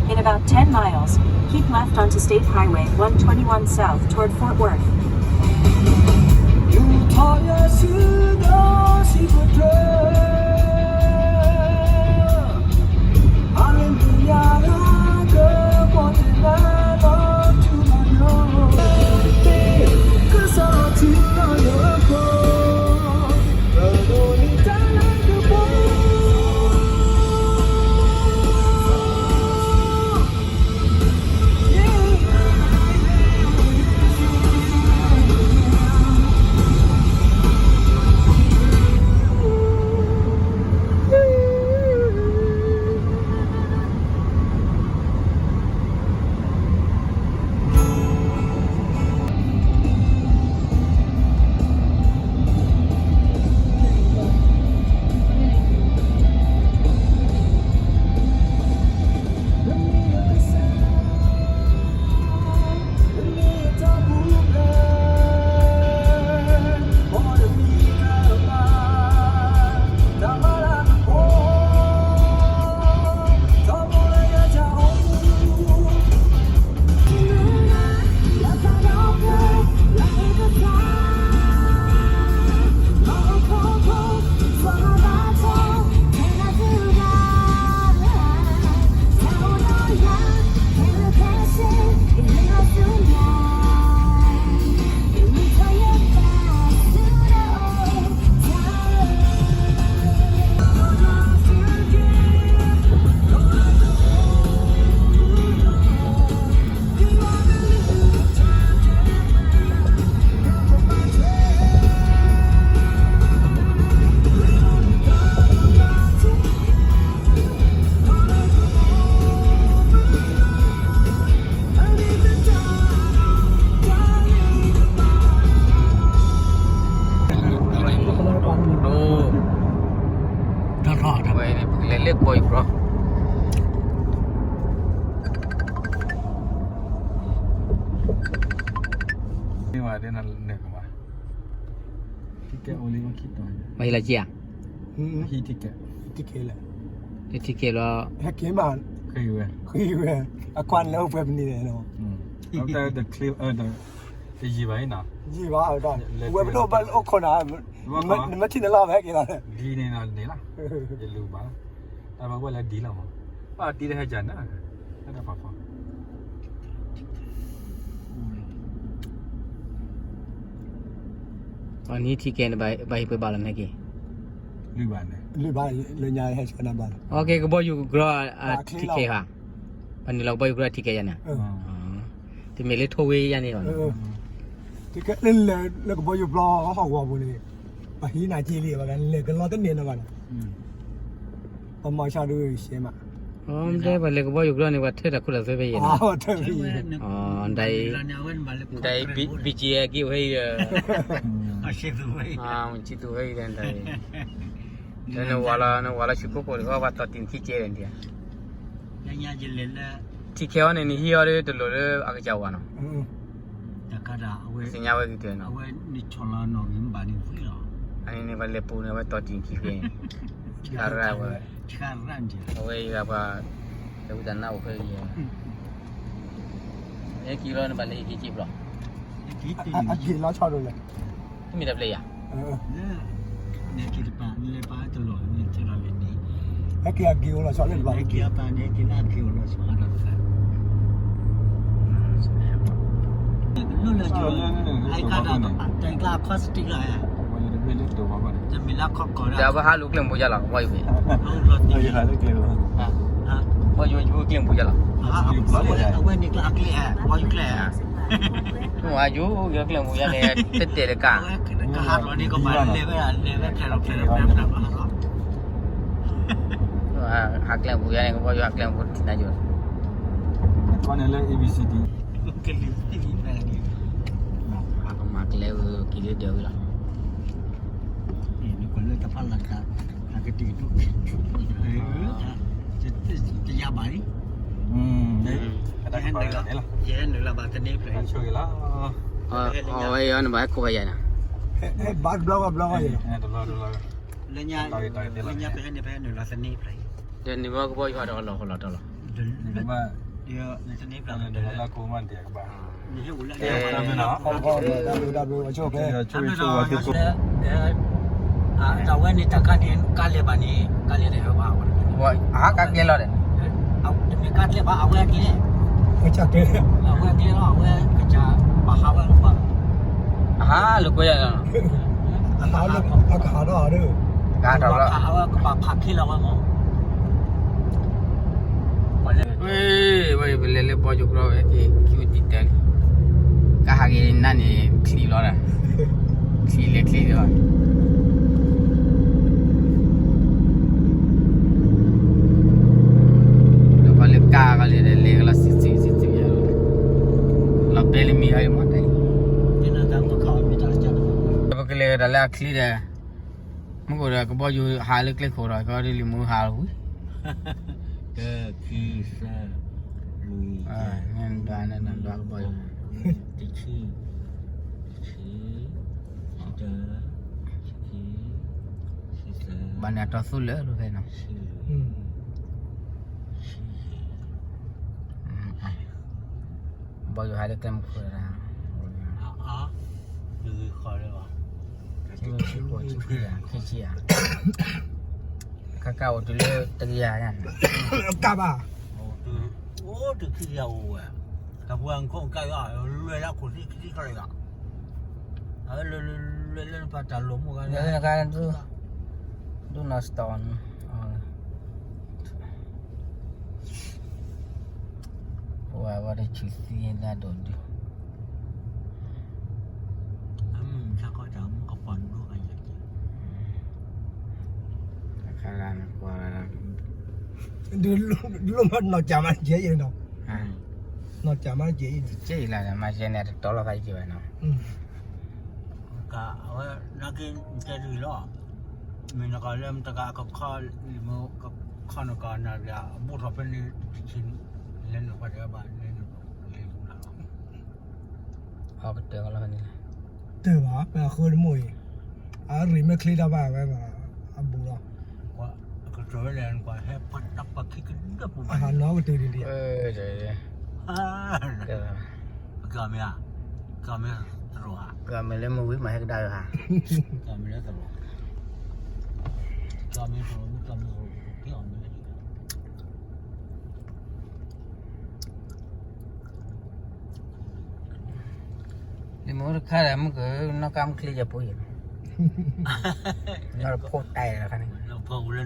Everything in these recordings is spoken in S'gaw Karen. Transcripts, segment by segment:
In about ten miles, keep left onto State Highway one twenty-one South toward Fort Worth. နကမၤ ticket only မ့ၢ်ခံတီၤ မ့ၢ်ဟံးလီၤက့ၤဧါ ဟံး ticket လဲၣ် ဟံး ticket လီၤ ဟဲက့ၤမး ဃ့ဝဲ ဃ့ဝဲ အကွၢ်လၢအိၣ်ပှဲၤပနံၤလဲၣ်နီၤ တယံာ်ဘၣ်အံၤနီၤ ယံာ်ဘၣ် ဝဲပဒိၣ်ဘၣ်အိၣ်ခိးနၤ နမ့ၢ်ထံၣ်နလီၤ ဟဲက့ၤလီၤ ဒ်န့ၣ်နီၤန့ၣ်လီၤ ယလူၤဘၣ် တၢ်ဘၣ်ဝဲလၢဒ်လီၤမး ဘၣ်တံၤတဟဲကၢ်နၤ တၢ်ဖးဖီ အနံၤ ticket န့ၣ် ဘၣ်ဟံးပှဲၤဘၣ်လီၤမ့ၢ်က့ၤ လွံၢ်ဘၣ်န့ၣ် လွံၢ်ဘၣ် လၢညါဟဲဆှၢနၤဘၣ် OK ကဘီယူၤကကြီ ticket ဧါ ပှၤနုာ်လီၤကဘီယူၤကကြီ ticket ယၤန့ၣ် တမ့ၢ်လၢထိၣ်ဝ့ယၤန့ၣ်ဘၣ် ticket လၢ လၢကဘီယူၤပျီဟီၣ်ကဝီၤပူၤန့ၣ် ပှၤဟံးနၤက့ၤလံ ပှၤကလဲၤကလီတန့ၢ်နီၤဘၣ်န့ၣ် ပမၤဆါဒုးရှဲမး တဲပှၤလဲၤကဘီယူၤကကြီန့ၣ် ပှၤထၢတၢ်ခိတၢ်သွဲဖဲယဲၢ်နီၤ တၢ်အံၤ တၢ်အံၤ ဘံက့ၤက့ၤဝဲအံၤဒီး ဆံသူဝဲအံၤဒီး တၢ်အံၤ နဝၤလီၤ နဝၤလီၤဆူခိၣ်ကိးတခီ ပှၤတီၢ်တံၢ်ခံကဲဒီး ticket အီၤန့ၣ် နဟံးအီၤဒီးတလိၣ်လၢအကစၢ်ဝၤနီၤ သ့ၣ်ညါဝဲဂ့ၤတဲနီၤ အန့ၣ်န့ၣ် ပှၤလဲၤပူၤန့ၣ် အဝဲတီၢ်တံၢ်ခံကဲ တၢ်ရၢဝဲ အဝဲအံၤပှၤ တဝံသးနါအိၣ်ဖဲအံၤ ဟဲက့ၤလီၤန့ၣ် ဘၣ်လဲၤဟံးက့ၤက့ၤဘျီ အက့ၤလီၤဆီဒိၣ်လဲၣ် တမ့ၢ်တၢ်ပျဲယၤ ဟဲက့ၤအက့ၤအိၣ်လီၤဆီလၢတဘၣ် လၢလၢ တၢ်အံၤကျါအခီစတံလီၤ တမ့ၢ်လၢခီကီးဒၣ် တၢ်ပဟးလူၤကျဲမူယါလီၤ ဝါယူၤန့ၣ် ဝါယူၤကျဲမူယါလီၤ ဝါယူၤကျဲမူယါလီၤ ဝါယူၤကျဲမူယါန့ၣ် တဲတဲာ်တကး ဟးကျဲမူယါန့ၣ် ကဘီယူၤဟးကျဲမူထံနါယိာ် ကီန့ၣ်လၢ A B C D ကမၤကျဲဝဲက့ၤလၢဒၢးဝဲလီၤ တယၤဘၣ်လံ ယဟဲနုာ်လီၤဘၣ်တန့ၢ်ဖျဲၣ် အဝဲအံၤန့ၣ်ဘၣ်ဟဲခိးဂၤယၤန့ၣ် ဘၣ်တဘျီဘၣ်ဘျီဘၣ်ယၤ လၢညါ လၢညါပဟဲန့ၣ် ပဟဲနုာ်လီၤတန့ၢ်ဖျဲၣ် ဒီးနုာ်ဘၣ်ကဘီယူၤဟးဒီးလီၤဃီလီၤတီလီၤ တန့ၢ်ဖျဲၣ် တၢ်ဝဲန့ၣ် တၢ်ခါန့ၣ် ကါလဲၤဘၣ်န့ၣ် ကါလဲၤတဟဲဘၣ် အဟးကါကျဲလီၤဒီး တမ့ၢ်ကါကျဲဘၣ် အဝဲအကျဲ အဝဲအကျဲလီၤ အဝဲကစၢ်ဘၣ်ဟးဝဲ အဟးလိာ်ကွဲယၤလီၤ အကဟးထီၣ်လီၤ အဝဲကဘၣ်ဖးခ့လီၤဝဲမး ဝဲ ဝဲ ပလဲၤလၢဘီယူၤကြီဝဲက့ၤ ခံဝဲတံာ်တဲလံ ကဟးက့ၤနၤန့ၣ် ချံလီၤဒီး ချံလဲၤချံလီၤ ဒီးပှၤလၢကါကီးလံဒီး လဲၤကလီၤစံးစံးစံးစံး လီၤပဲလၢမံၤဟီမးတၢ်အံၤ ပကလဲၤကဒီးလၢအချံဒီး မ့ၢ်ကအိၣ်ဒီးကဘီယူၤဟးလၢကျဲခိၣ်ဒီး ကီဒ်လံာ်မူဟးလီၤဝံၤ တၢ ခံ သၢ လွံၢ် ယဲၢ် နဒွးနဒွးကဘီယူၤ တဆံ တဆံ တၢ တဆံ တဆံသၢ ဘၣ်န့ၣ်အတီၢ်သူလၢာ်လီၤဖဲနီၤ ဆံ ဆံယဲၢ် ဘီယူၤဟးလၢကျဲမုၢ်ခိၣ်ဒီး ဆံဃိး ဆံခွံ ဆံခံ ဆံယဲၢ် ခါကါအိၣ်တုၤလၢတကယၤညါန့ၣ် ကါဘၣ် အိၣ်တုၤခံကယၤအိၣ်ဝဲ တၢ်ပှၤခိၣ်ကါယွၤ လွဲၢ်လၢခိၣ်သံခံသံခီလီၤယွၤ အဝဲလွဲၢ်လွဲၢ်လၢနပှၤတၢ်လိာ်မူဂၤန့ၣ် ဒိၣ်နီၢ်စတီၢ် ပဝဲဝဲတဆူၣ်သံလၢဒိၣ်ဒု အခါဂၤန့ၣ်ကွၢ် ဒိၣ်မးနီၢ်ကၢ်မးကဲအံၤနီၤ နီၢ်ကၢ်မးကဲအံၤ ကဲအံၤလၢမၤယဲန့ၣ် တတီၤလီၤသးကဲဝဲနီၤ ကဝဲနာ်က့ၤတဲဒုးလီၤ မ့ၢ်နကလၢမတဂၤကခီလံမ့ၢ်ကခီနကနၣ်ရံၣ်အဘိၣ်ထီၣ်ဖဲန့ၣ်တဆံ လဲၤနုာ်ပှၤတဂၤဘၣ်လဲၤနုာ်လဲၤနုာ်လီၤ အကတၢၢ်ကလီၤန့ၣ်, တၢၢ်ဘၣ် ပှၤဃၢတမိၢ်အံၤ, အရ့မဲာ်ချ့တၢ်ဘၣ်ဝဲ, အဘူးလီၤ, ကတၢၢ်ဝဲလဲၣ်, အဟးနီၣ်ကတၢၢ်ဒံးဒံး, ကမ့ၢ်, ကမ့ၢ်သရိာ်ဧါ, ကမ့ၢ်လၢမုၢ်ဝံၤမးဟဲကဒါယၤဧါ, ကမ့ၢ်လၢသရိာ်, ကမ့ၢ်သရိာ်, ကမ့ၢ်သရိာ်, ကမ့ၢ်သရိာ်, လၢမ့ၢ်အိၣ်တခါဒီး မုၢ်ကနီၢ်ကါမုၢ်ချ့ယဖိအံၤ, နီၢ်တဖိတၢ်လီၤခါန့ၣ်, နီၢ်တဖိတၢ်ဃီ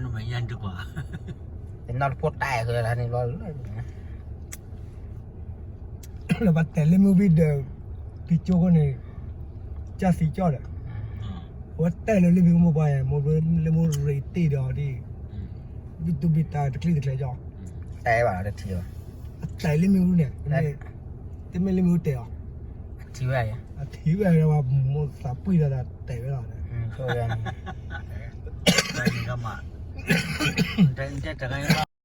လီၤန့ၣ်လီၤ, လၢဘၣ်တဲလၢမုၢ်ဘံၣ်ဒီး, ဖံကၠိခိၣ်န့ၣ်, ကၢ်သံကၠီၣ်ဒီး, အဝဲတဲလၢလၢမုၢ်ဘိဘၣ်ယဲ မိၢ်လၢမုၢ်ရ့တ့ၢ်ဒီးဒ်, ဘံၣ်တူဘံၣ်တၢ်တချံတချဲကၠီၣ်, တဲဘၣ်တထံၣ်ဘၣ်, အတဲလၢမုၢ်ဘံၣ်န့ၣ်, တမ့ၢ်လၢမုၢ်တဲအီၤ, အထံၣ်ဝဲ, အထံၣ်ဝဲဝဲမိၢ်သးပှံၢ်ဒီးတဲဝဲလီၤ, တဲ